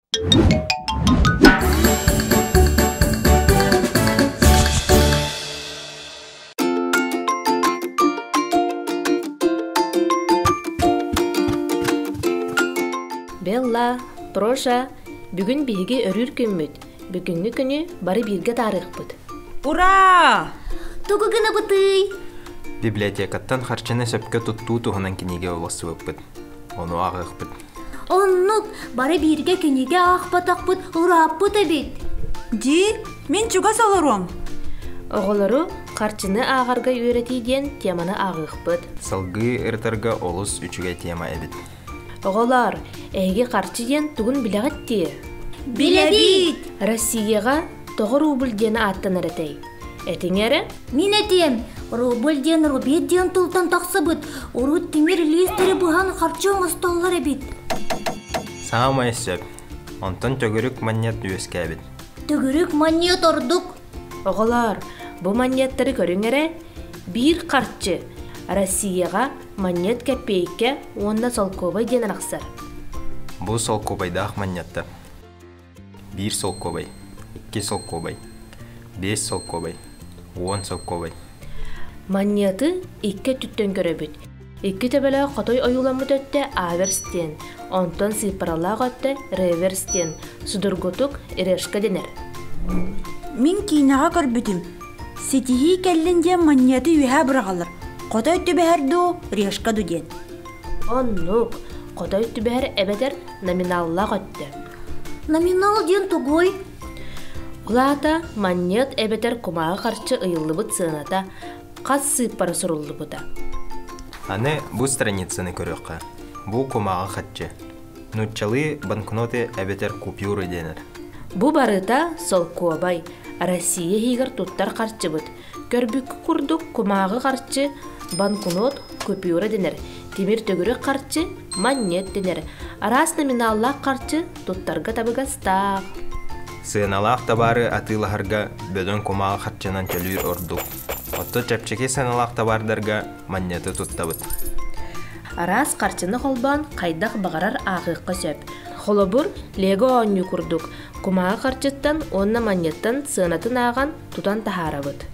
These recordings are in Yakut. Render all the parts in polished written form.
Белла, Проша, бүгүн биһиги өрүүр күммүт. Бүгүҥҥү күнү бары бииргэ таарыахпыт. Ура! Тугу гынабытый? Библиотекаттан харчыны сөпкө туттуу туһунан кинигэ уларсыбыппыт. Ону ааҕыахпыт. Оннук, бары бииргэ кинигэ аахпатахпыт ырааппыт эбит. Дии, мин чугас олоруом. Оҕолору харчыны ааҕарга үөрэтии диэн теманы ааҕыахпыт. Салгыы ырытарга олус үчүгэй тема эбит. Оҕолоор, эһиги харчы диэн тугун билэҕит дии? Билэбит! Россияҕа тоҕо рубль диэн ааттанар этэй? Этиҥ эрэ. Мин этиэм, рубль диэн рубит диэн тылтан тахсыбыт. Урут тимир лиистэри быһан харчы оҥостоллор эбит. Саамай сөп. Онтон төгүрүк манньыат үөскээбит. Төгүрүк манньыат ордук. Оҕолоор, бу манньыаттары көрүҥ эрэ. Биир харчы Россияҕа манньыат кэппиэйкэ уонна солкуобай диэн арахсар. Бу солкуобайдаах манньыаттар. Биир солкуобай, икки солкуобай, биэс солкуобай, уон солкуобай. Манньыаты икки өттүттэн көрөбүт. Икки төбөлөөх хотой ойууламмыт өттө аверс диэн, онтон сыыппаралаах өттө реверс диэн, судургутук решка дэнэр. Мин киинэҕэ көрбүтүм. Ситиһии кэллин диэн манньыаты үөһэ быраҕаллар. Хотой түбэһэр дуу, решка дуу диэн. Оннук, хотой түбэһэр эбэтэр номиналлаах өттө. Номинал диэн тугуй? Ол аата манньыат эбэтэр кумааҕы харчы ыйыллыбыт сыаната хас сыыппара суруллубута. Аны бу страницаны көрүөххэ. Бу кумааҕы харчы. Нууччалыы банкноты эбэтэр купюры дэнэр. Бу барыта солкуобай, Россия иһигэр туттар харчыбыт. Көрбүккэ курдук кумааҕы харчы, банкнот, купюра дэнэр, тимир төгүрүк харчы, манньыат дэнэр. Араас номиналлаах харчы туттарга табыгастаах. Сыаналаах табаары атыылаһарга бөдөҥ кумааҕы харчынан төлүүр ордук. Оттон чэпчэки сыаналаах табаардарга манньыаты туттабыт. Араас харчыны холбоон хайдах баҕарар ааҕыахха сөп. Холобур, Лего оонньуу курдук, кумааҕы харчыттан уонна манньыттан сыанатын ааҕан тутан таһаарабыт.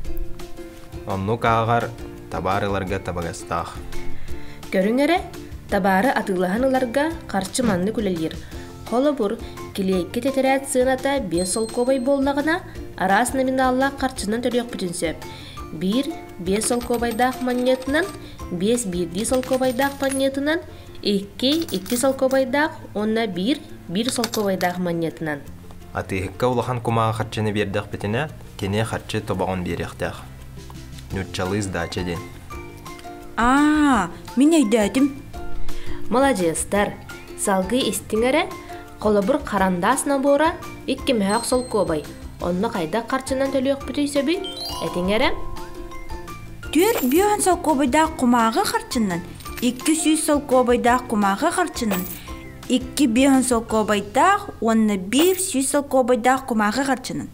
Оннук ааҕар табаар ыларга табыгастаах. Көрүҥ эрэ, табаары атыылаһан ыларга харчы маннык үлэлиир. Холобур, килиэйкэ тэтэрээт сыаната биэс солкуобай буоллаҕына, араас номиналлаах харчынан төлүөхпүтүн сөп. Биир биэс солкуобайдаах манньыатынан, биэс биирдии солкуобайдаах манньыатынан, икки икки солкуобайдаах уонна биир биир солкуобайдаах манньыатынан. Атыыһыкка улахан кумааҕы харчыны биэрдэхпитинэ, кини харчы тобоҕун биэриэхтээх. Нууччалыы сдача диэн. Аа, мин өйдөөтүм. Маладьыастар, салгыы истиҥ эрэ, холобур харандаас набора икки мөһөөх солкуобай, онно хайдах харчынан төлүөхпүтүй сөбүй? Этиҥ эрэ. Түөрт бүөн солкуобайдаах кумааҕы харчынан, 200 солкуобайдаах кумааҕы харчынан, икки биэһин солкуобайдаах уонна биир сүүс солкуобайдаах кумааҕы харчынан.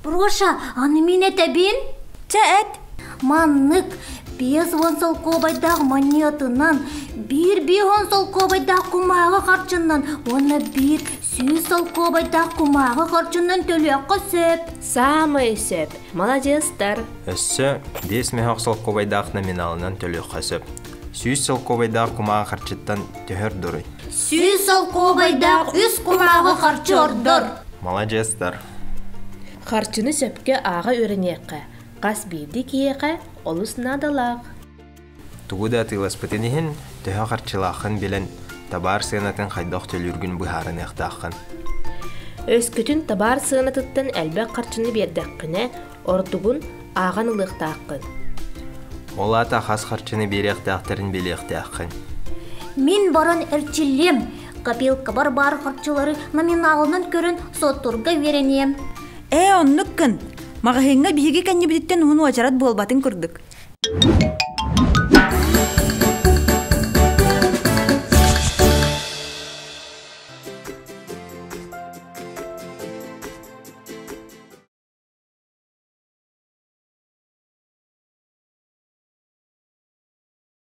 Проша, аны мин этэбин? Чэ эт. Маннык 50 солкуобайдаах манньыатынан, биир биэһон солкуобайдаах кумааҕы харчынан уонна биир сүүс солкуобайдаах кумааҕы харчынан төлүөххэ сөп. Саамай сөп. Маладьыастар. Өссө биэс мөһөх солкуобайдаах номиналынан төлүөххэ сөп. Сүүс солкуобайдаах кумааҕы харчыттан төһөр дуруй? Сүүс солкуобайдаах үс кумааҕы харчы ордор. Маладьыастар. Харчыны сөпкө ааҕа үөрэниэххэ, хас биирдии киһиэхэ олус наадалаах. Тугу да атыыласпытын иһин, төһө харчылааххын билэн, табаар сыанатын хайдах төлүүргүн быһаарыныахтааххын. Өскөтүн табаар сыанатыттан элбэх харчыны биэрдэххинэ, ордугун ааҕан ылыахтааххын. Ол аата хас харчыны биэриэхтээхтэрин билиэхтээххин. Мин баран эрчиллиэм. Копилкабар баар харчылары номиналынан көрөн суоттуурга үөрэниэм. Ээ, оннук гын. Маҕаһыыҥҥа биһиги кэннибититтэн уһун уочарат буолбатын курдук.